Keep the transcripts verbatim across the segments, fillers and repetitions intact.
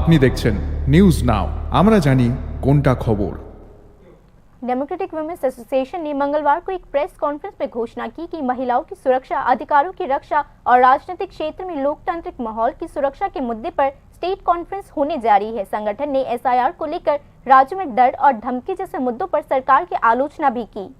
আপনি দেখছেন news now. আমরা জানি কোনটা খবর। डेमोक्रेटिक वुमेन्स एसोसिएशन ने मंगलवार को एक प्रेस कॉन्फ्रेंस में घोषणा की कि महिलाओं की सुरक्षा, अधिकारों की रक्षा और राजनीतिक क्षेत्र में लोकतांत्रिक माहौल की सुरक्षा के मुद्दे पर स्टेट कॉन्फ्रेंस होने जा रही है। संगठन ने एसआईआर को लेकर राज्य में डर और धमकी जैसे मुद्दों पर सरकार की आलोचना भी की।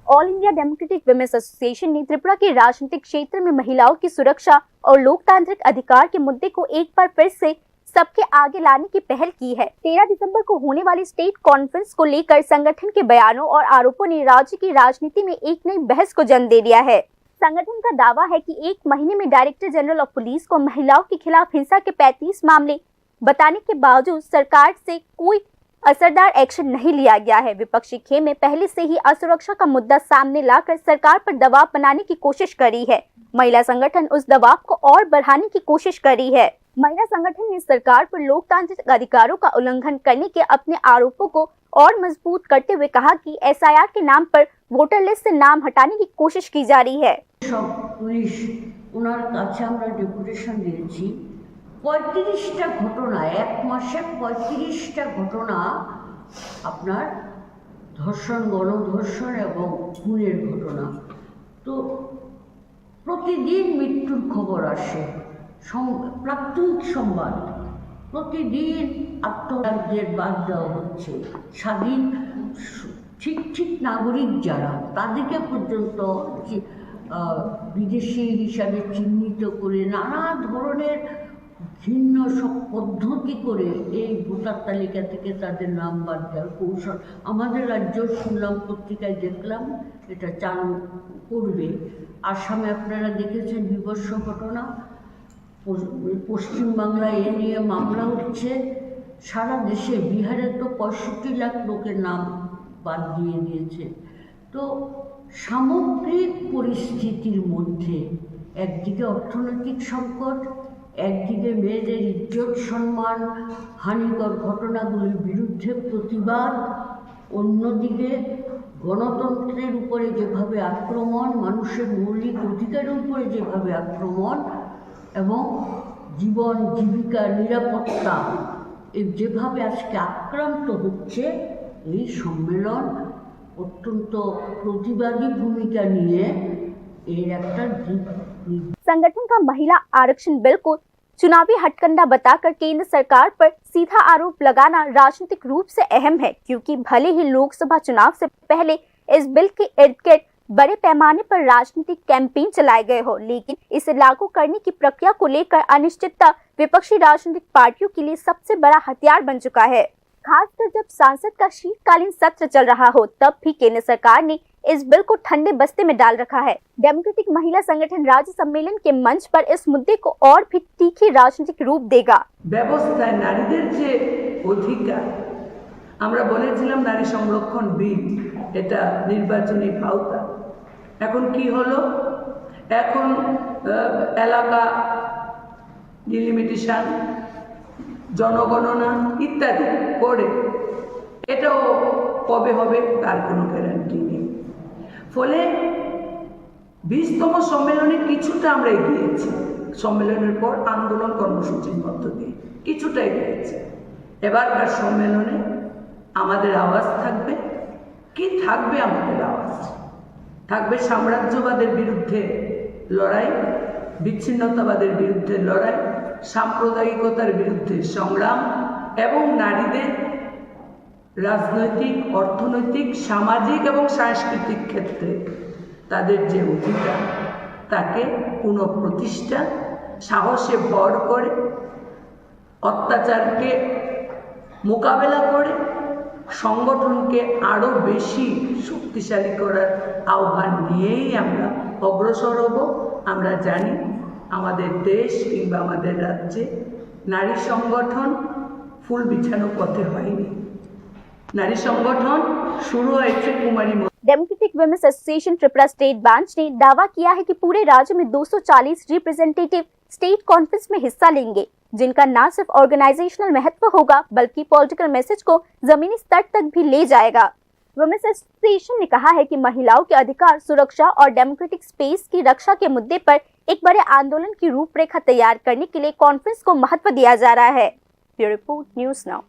All India Democratic Women's Association ने त्रिपुरा के राजनीतिक क्षेत्र में महिलाओं की सुरक्षा और लोकतांत्रिक अधिकार के मुद्दे को एक बार फिर से सबके आगे लाने की पहल की है। तेरह दिसंबर को होने वाली स्टेट कॉन्फ्रेंस को लेकर संगठन के बयानों और आरोपों ने राज्य की राजनीति में एक नई बहस को जन्म दे दिया है। संगठन का दावा है कि एक महीने में डायरेक्टर जनरल ऑफ पुलिस को महिलाओं के खिलाफ हिंसा के पैंतीस मामले बताने के बावजूद सरकार से कोई असरदार एक्शन नहीं लिया गया है। विपक्षी खेमे पहले से ही असुरक्षा का मुद्दा सामने लाकर सरकार पर दबाव बनाने की कोशिश कर रही है। महिला संगठन उस दबाव को और बढ़ाने की कोशिश कर रही है। महिला संगठन ने सरकार पर लोकतांत्रिक अधिकारों का उल्लंघन करने के अपने आरोपों को और मजबूत करते हुए कहा कि एसआईआर के नाम पर वोटर लिस्ट से नाम हटाने की कोशिश की जा रही है। সব পুলিশ ওনার কাছে আমরা ডেপুটেশন দিয়েছি। পঁয়ত্রিশটা ঘটনা, এক মাসে পঁয়ত্রিশটা ঘটনা আপনার ধর্ষণ, গণধর্ষণ এবং খুনের ঘটনা। তো প্রতিদিন মৃত্যুর খবর আসে। সং- প্রাত্যহিক সংবাদ, প্রতিদিন আত্মহত্যার বাদ দেওয়া হচ্ছে। স্বাধীন, ঠিক ঠিক নাগরিক যারা, তাদেরকে পর্যন্ত যে, আহ, বিদেশি হিসাবে চিহ্নিত করে নানা ধরনের ঘৃণ্য সব পদ্ধতি করে এই ভোটার তালিকা থেকে তাদের নাম বাদ দেওয়ার কৌশল। আমাদের রাজ্য শুনলাম, পত্রিকায় দেখলাম, এটা চালু করবে। আসামে আপনারা দেখেছেন বীভৎস ঘটনা, পশ্চিমবাংলায় এ নিয়ে মামলা হচ্ছে। সারা দেশে, বিহারে তো পঁয়ষট্টি লাখ লোকের নাম বাদ দিয়ে দিয়েছে। তো সামগ্রিক পরিস্থিতির মধ্যে একদিকে অর্থনৈতিক সংকট, একদিকে মেয়েদের ইজ্জত সম্মান হানিকর ঘটনাগুলির বিরুদ্ধে প্রতিবাদ, অন্যদিকে গণতন্ত্রের উপরে যেভাবে আক্রমণ, মানুষের মৌলিক অধিকারের উপরে যেভাবে আক্রমণ এবং জীবন জীবিকা নিরাপত্তা এই যেভাবে আজকে আক্রান্ত হচ্ছে, এই সম্মেলন অত্যন্ত প্রতিবাদী ভূমিকা নিয়ে এর একটা দিক নির্দেশ। संगठन का महिला आरक्षण बिल को चुनावी हथकंडा बताकर केंद्र सरकार पर सीधा आरोप लगाना राजनीतिक रूप से अहम है, क्योंकि भले ही लोकसभा चुनाव से पहले इस बिल के इर्द गिर्द बड़े पैमाने पर राजनीतिक कैंपेन चलाए गए हो, लेकिन इसे लागू करने की प्रक्रिया को लेकर अनिश्चितता विपक्षी राजनीतिक पार्टियों के लिए सबसे बड़ा हथियार बन चुका है। खासकर जब संसद का शीतकालीन सत्र चल रहा हो, तब भी केंद्र सरकार ने इस बिल को ठंडे बस्ते में डाल रखा है। डेमोक्रेटिक महिला संगठन राज्य सम्मेलन के मंच पर इस मुद्दे को और भी तीखी राजनीतिक रूप देगा। ব্যবস্থায় নারীদের যে অধিকার, আমরা বলেছিলাম নারী সংরক্ষণ বিল, এটা নির্বাচনী ভাওতা। এখন কি হলো? এখন আহ, এলাকা ডিলিমিটেশন, জনগণনা ইত্যাদি করে, এটাও কবে হবে তার কোনো গ্যারান্টি নেই। ফলে বিশতম সম্মেলনে কিছুটা আমরা এগিয়েছি, সম্মেলনের পর আন্দোলন কর্মসূচির মধ্য দিয়ে কিছুটা এগিয়েছি। এবারকার সম্মেলনে আমাদের আওয়াজ থাকবে, কি থাকবে আমাদের আওয়াজ? থাকবে সাম্রাজ্যবাদের বিরুদ্ধে লড়াই, বিচ্ছিন্নতাবাদের বিরুদ্ধে লড়াই, সাম্প্রদায়িকতার বিরুদ্ধে সংগ্রাম এবং নারীদের রাজনৈতিক, অর্থনৈতিক, সামাজিক এবং সাংস্কৃতিক ক্ষেত্রে তাদের যে অধিকার, তাকে পুনঃপ্রতিষ্ঠা, সাহসে ভর করে, অত্যাচারকে মোকাবেলা করে, সংগঠনকে আরও বেশি শক্তিশালী করার আহ্বান নিয়েই আমরা অগ্রসর হব। আমরা জানি আমাদের দেশ কিংবা আমাদের রাজ্যে নারী সংগঠন ফুল বিছানো পথে হয়নি। নারী সংগঠন শুরু হয়েছে কুমারী মহিলা। Democratic Women's Association Tripura state branch ने दावा किया है कि पूरे राज्य में दो सौ चालीस रिप्रेजेंटेटिव स्टेट कॉन्फ्रेंस में हिस्सा लेंगे, जिनका न सिर्फ ऑर्गेनाइजेशनल महत्व होगा, बल्कि पॉलिटिकल मैसेज को जमीनी स्तर तक भी ले जाएगा। वुमेन्स एसोसिएशन ने कहा है कि महिलाओं के अधिकार, सुरक्षा और डेमोक्रेटिक स्पेस की रक्षा के मुद्दे पर एक बड़े आंदोलन की रूपरेखा तैयार करने के लिए कॉन्फ्रेंस को महत्व दिया जा रहा है। Bureau Report News Now.